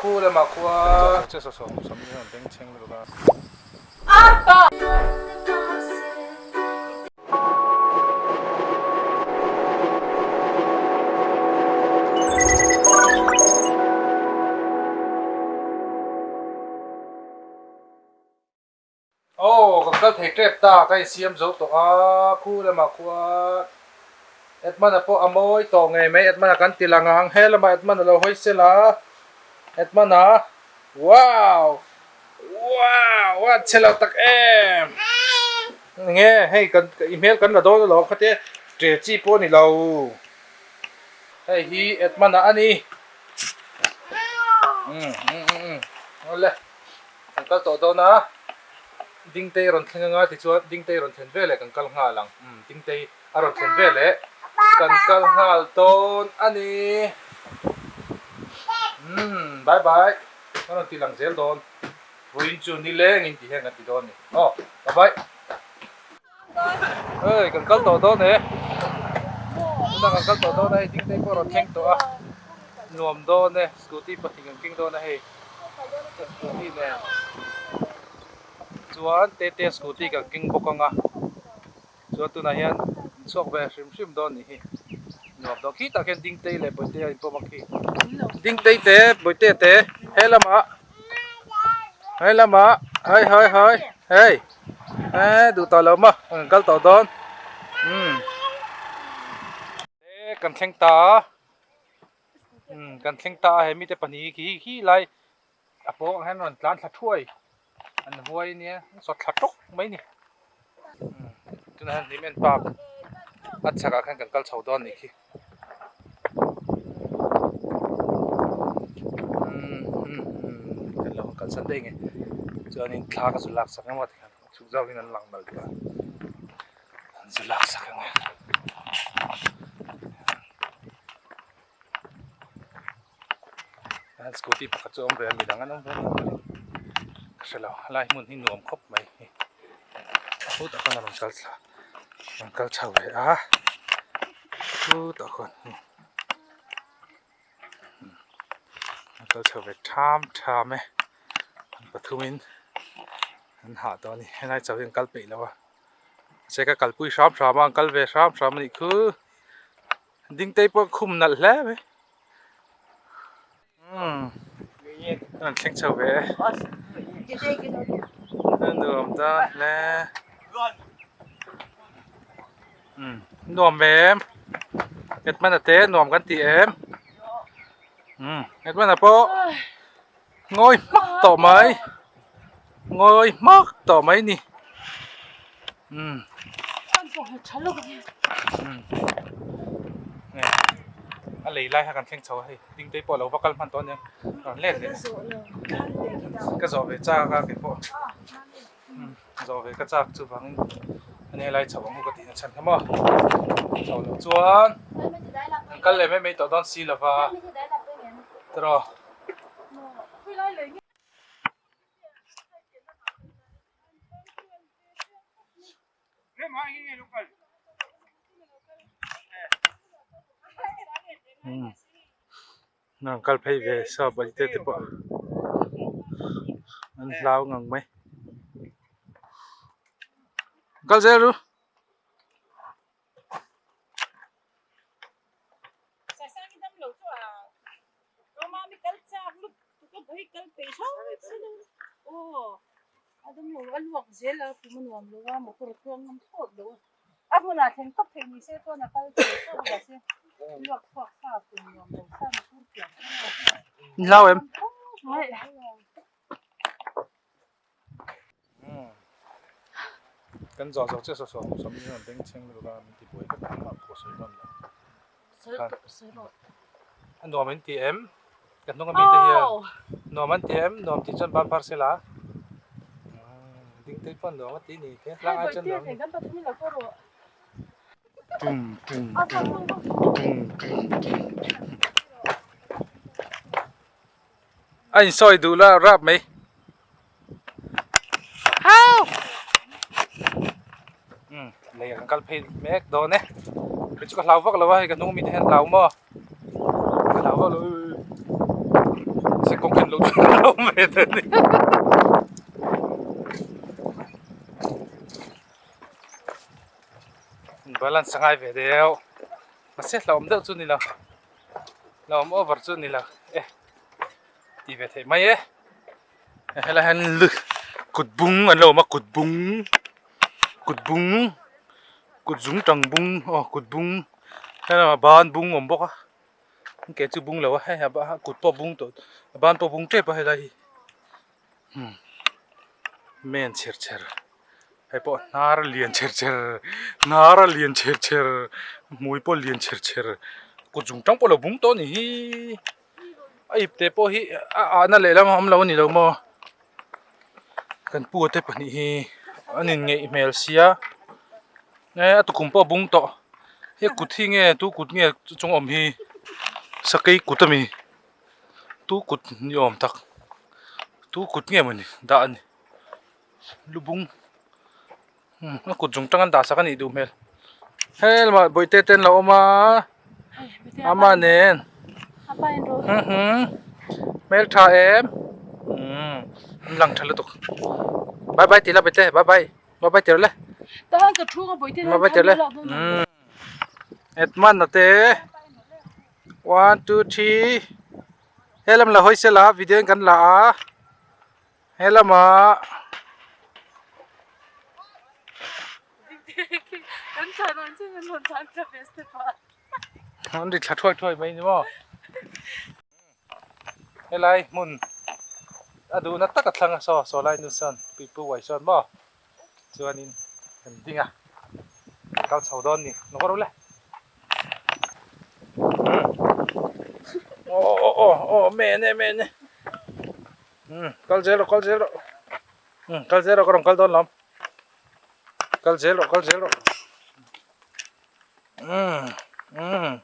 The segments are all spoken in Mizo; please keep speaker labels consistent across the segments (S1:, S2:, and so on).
S1: Khu lamah khuan Aw kan kal thei tep ta ka insiam zo tawh a khu lamah khuan Edmund-a pawh a mawi tawh ngei mai Edmund-a kan ti lang ang he lamah Edmund a lo hawi sel a Edmund-a wow wow a chhe lo tak em nge hei kan i hmel kan la dawn alawm khatia ṭe chi pawh a ni lo hei hi Edmund-a a ni umm umm umm awle. Kan kal tawh dawn a, Dingtei a rawn thleng anga tichuan Dingtei a rawn thlen veleh kan kal nghal ang. Umm Dingtei a rawn thlen veleh kan kal nghal dawn a ni. Umm bye bye ka rawn ti lang zel dawn. Vawiin chu nileng in ti hian kan ti dawn a ni. Aw bye bye. Hei kan kal tawh dawn e. Tunah kan kal tawh dawn a hei Dingtei pawh a rawn thleng tawh a. Nuam dawn e scooty pahnih kan keng dawn a hei scooty nen chuan tete scooty kan keng bawk ang a chuan tunah hian an chhuak ve hrim hrim dawn nih hi nuam dawn khitah khian Dingtei leh Bawihtea a inpawm a khi Dingtei te Bawihtea te he lamah he lamah hai hai hai hei eh duh tawh lo maw kan kal tawh dawn umm e kan thleng ta a. Umm kan thleng ta a he mite pahnih hi khi lai a pawng ang hian rawn tlan thla thuai an huai ania an sawt thla tawk mai a ni umm tunah hian hnim en park a chhakah khan kan kal chho dawn a nih khi umm umm kan lo kalsan daih nge chuanin thla ka zu lak sak emaw tikhan chhuk zauhin an lang nalh duh a an zu lak sak emaw. Scooty pakhat chu a awm ve a midang an awm ve mai ka hre lo helai hmun hi nuam khawp mai hi khutah khan a rawn kal thla rawn kal chho ve a khutah khawn a kal chho ve tham tham e an pathumin an hah tawh a ni helai chauh hi an kal peih lo a. Se ka kalpui hram hram a an kal ve hram hram a nih khu Dingtei pawh khum nalh hle mai umm an thleng chho ve e a nuam ta hle umm nuam ve em Edmund a te nuam kan ti em umm Edmund a pawh ngawi hmak tawh mai ngawi hmak tawh mai ni umm a lei lai kha kan thleng chho a hei ding te pawh a lo va kal hman tawh a nia rawn let leh ka zawh ve chak a keipawh zawh ve ka chak chuvangin a ni helai chho ang u ka tih na chhan kha maw chho loh chuan an kal leh mai mai tawh dawn si lova tiraw. An kal phei ve saw bawihte te pawh an hlau ngang mai kal zel ru. Hlau em? Kan zawh zawh chiah saw saw sawm in an beng chheng lutuk a min ti buai vek ang mah pawh sawi dawn lo. A nuam in ti em? Ka hnung ami te hian nuam an ti em? Nuam tih chuan ban phar sela. Ding te pawh nuam a ti ni te tlang ai chuan nuam. Tum tum tum tum tum tum. A insawi duh la rap mai. Au! Umm lei an kal phei mek dawn e. Kei chu ka hlau vak lo a hei ka hnung mite hian hlau maw. Ka hlau vak lo se kawng hian lo. Lo ve ta ni. Balance a ngai ve deuh. Mahse hlauhawm deuh chu ni lo. Hlauhawm over chu ni lo e. Ti ve theih mai e. Helai hian lu kut bung an lo awm a kut bung kut bung kut zung tang bung aw kut bung helaiah ban bung a awm bawk a ke chu bung lo a hei a kut pawh bung tawh a ban pawh bung tep a helai hi umm men chher chher hei pawh hnar a lian chher chher hnar a lian chher chher hmui pawh lian chher chher kut zung tang pawh a lo bung tawh a ni hi. A ip te pawh hi a ahna lehlam a awm lo a ni lo maw kan pu te pahnih hi an inngeih hmel sia e a tukhum pawh a bung tawh he kut hi nge tu kut nge chung awm hi sakei kut a mi tu kut ni awm tak tu kut nge mawni dah a ni lu bung a kut zawng tang an dah sak a nih duh hmel he lamah bawihte te an lo awm a ama nen hmeltha em umm an lang tha lutuk bye bye tih la bawihte bye bye bye bye tirh le bye bye tirh le umm Edmund a te one two three helam la hawi sela video in kan la a. He lamah an ri thla thuai thuai mai ni maw helai hmun a duhna tak a thlang a saw saw lai nu sawn pipu uai sawn maw chuanin kan ding a kan kal chho dawn ni nawk rawh le aw aw aw aw men e men e. Umm kal zel rawh kal zel rawh umm kal zel rawh ka rawn kal dawn lawm kal zel rawh kal zel rawh umm umm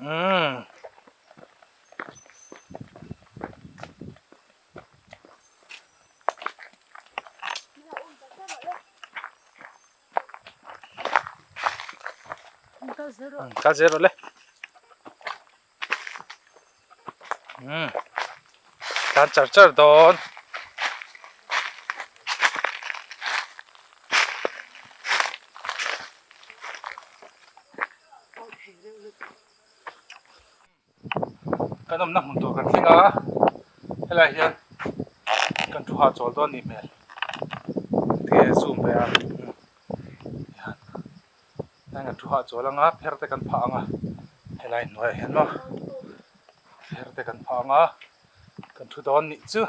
S1: umm. Kal zel rawh le. Umm tlan char char dawn. Kan awmna hmun tur kan thleng a helai hian kan thu hahchawl dawn a nih hmel tinge zoom ve a Heng a thu hahchawl anga pher te kan phah ang a helai hnuaiah hian maw pher te kan phah ang a kan thu dawn nih chu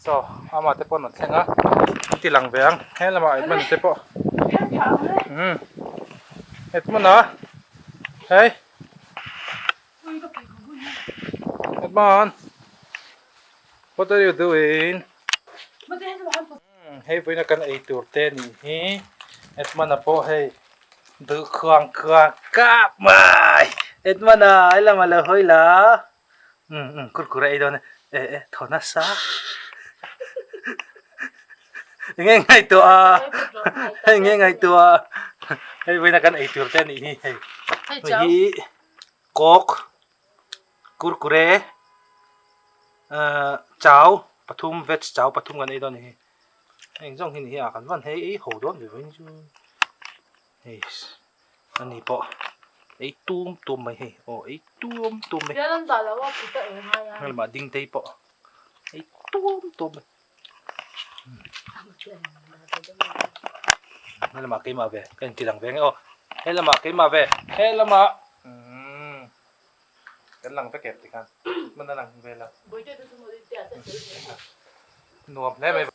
S1: saw ama te pawh an rawn thleng a an ti lang ve ang he lamah Edmund te pawh umm Edmund a hei Edmund what are you doing? Hei vawiina kan ei tur te nih hi Edmund-a pawh hei duh khuang khuang kap mai Edmund-a he lamah lo hawi la umm umm kurkure ei dawn e eh eh thaw nasa eng nge ngaihtuah a eng nge ngaihtuah a hei vawiina kan ei tur te nih hi hei hei hi coke kurkure Ahh chau pathum veg chau pathum kan ei dawn a ni hi heng zawng hi ni hi a kan van hei ei ho dawn ve vawiin chu hei ani pawh ei tum tum mai hei aw ei tum tum mai heng lamah ding te pawh ei tum tum mai he lamah keimah ve ka inti lang ve ang e aw he lamah keimah ve he lamah umm. Kan lang vek em tikhan hman a lang vel a. Nuam hle mai.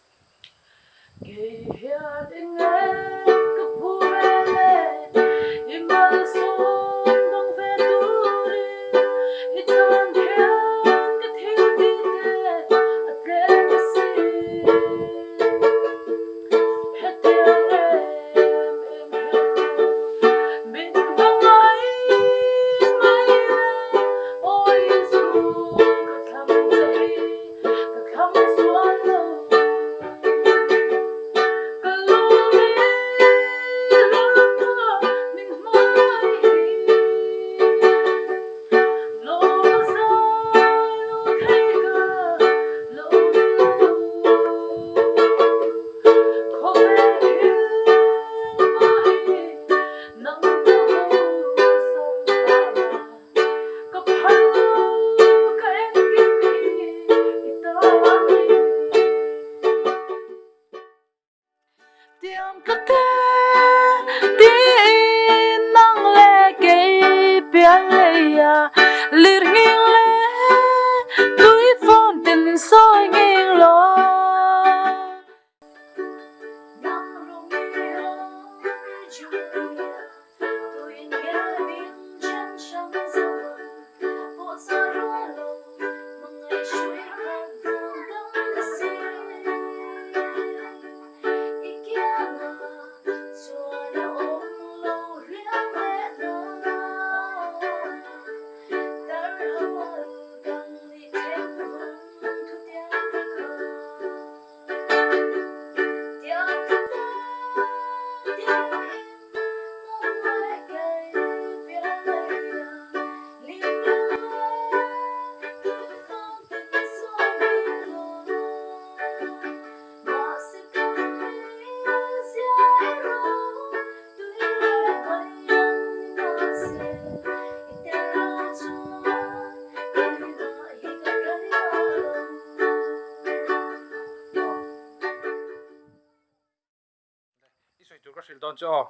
S1: hrilh dawn chu aw.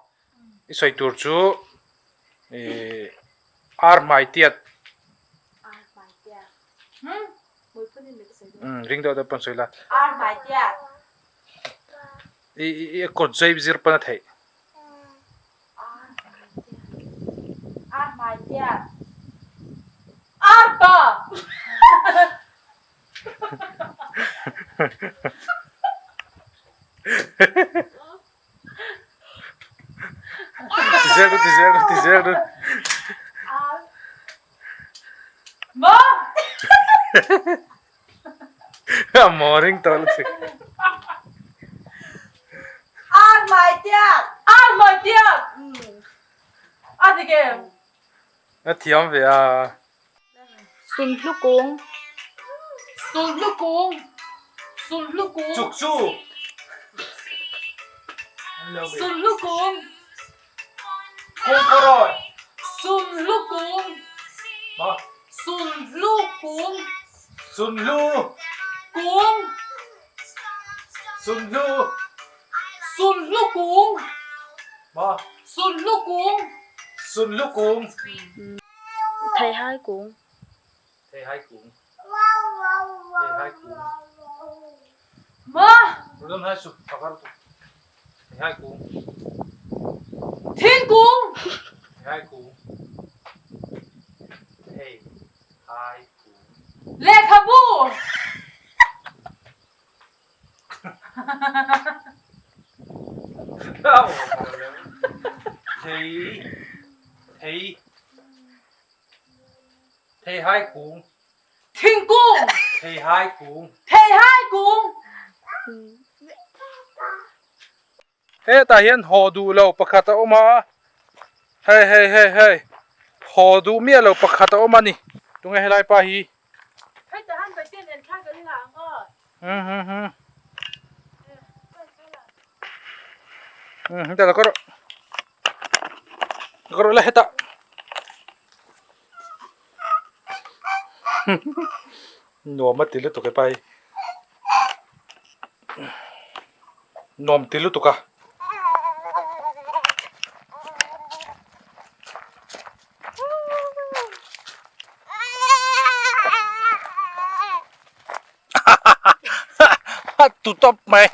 S1: I sawi tur chu ih ar hmai tiat.
S2: Ar hmai tiat. Hmm? Mui pawn in ka sawi dawn.
S1: Um ring deuh deuh pawn sawi la.
S2: Ar hmai tiat.
S1: I i kawt zai zir pawn a theih.
S2: Ar hmai tiat. Ar hmai tiat. Ar pa.
S1: Ti zel ru, ti zel ru, ti zel ru.
S2: Maw!
S1: A maw ring tawh lutuk.
S2: Ar mai tiak! Ar mai tiak! A dik em?
S1: A thiam ve a.
S2: Sunhlu kung. Sunhlu kung. Sunhlu kung.
S1: Chuk chu.
S2: Sunhlu kung.
S1: Kung kawrawi.
S2: Sunhlu kung.
S1: Ma.
S2: Sunhlu kung.
S1: Sunhlu.
S2: Kung.
S1: Sunhlu.
S2: Sunhlu kung.
S1: Ma.
S2: Sunhlu kung.
S1: Sunhlu kung.
S2: Theihai kung.
S1: Theihai kung. Theihai kung.
S2: Ma!
S1: Rudam hai su phakar tu. Theihai kung.
S2: Thingkung!
S1: Theihai kung. Theihai kung.
S2: Lehkhabu!
S1: Thei thei Theihai kung.
S2: Thingkung.
S1: Theihai kung.
S2: Theihai kung.
S1: Hetah hian haw duh lo pakhat a awm a, hei hei hei hei haw duh miah lo pakhat a awm a ni. Tunge helai pa hi?
S2: Hetah hian Pathian en thlak an la ang aw.
S1: Hmm hmm hmm. Hmm hetah la ka rawh. Ka rawh la hetah. Nuam a ti lutuk e pai. Nuam ti lutuk a. A tlu tawp mai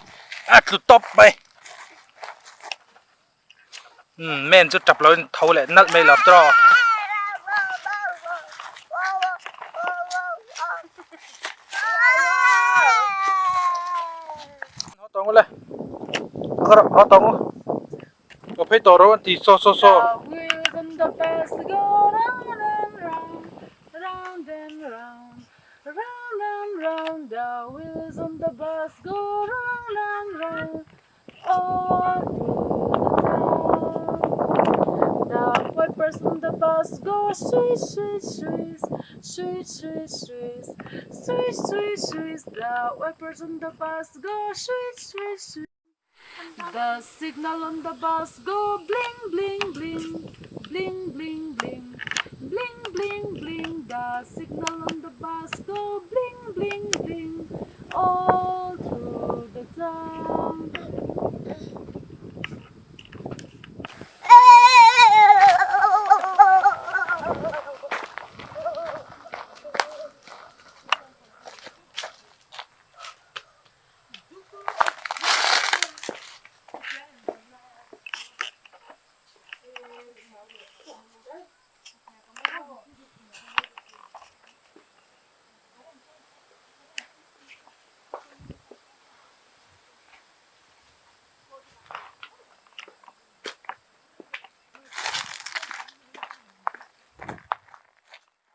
S1: a tlu tawp mai umm men chu tap loin tho leh nalh mai lo tawh haw tawng ule haw tawng u aw phei tawh ro an ti saw saw saw.
S2: All through the town The wipers on the bus go swish swish swish swish swish swish swish swish swish The wipers on the bus go swish swish swish The signal on the bus go bling bling bling bling bling bling bling bling bling The signal on the bus go bling bling.